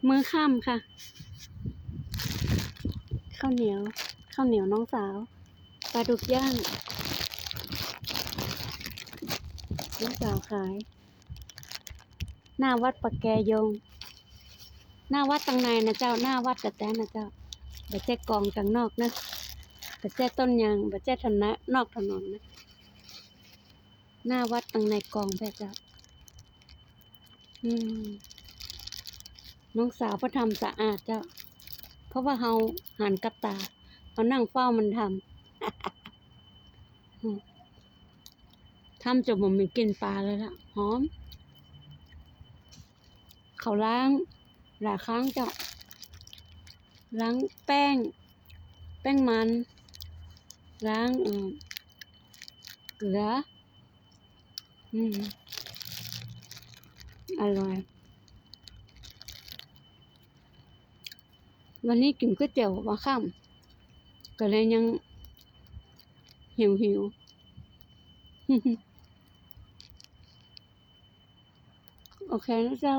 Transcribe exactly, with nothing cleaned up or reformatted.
มื้อค่ำค่ะ ข้าวเหนียว ข้าวเหนียวน้องสาว ปลาดุกย่าง น้องสาวขาย หน้าวัดป่าแกยง หน้าวัดตังในนะเจ้า หน้าวัดแต๊ๆ นะเจ้า บ่ใจ้กองตังนอกนะ บ่ใจ้ต้นยาง บ่ใจ้ถนน นอกถนนนะ หน้าวัดตังในกองแต๊เจ้า อืม น้องสาวเปิ้นทำสะอาดเจ้า เพราะว่าเฮาหันกับต๋า เฮานั่งเฝ้ามันทำ อืม ทำจ๋นบ่มีกลิ่นปลาเลยล่ะ หอม เขาล้างหลายครั้งเจ้า ล้างแป้ง แป้งมัน ล้าง เอ่อ เกลือ อืม อร่อย วันนี้กิ๋นก๋วยเตี๋ยวหัวค่ำ ก็เลยยังหิวๆ โอเคนะเจ้า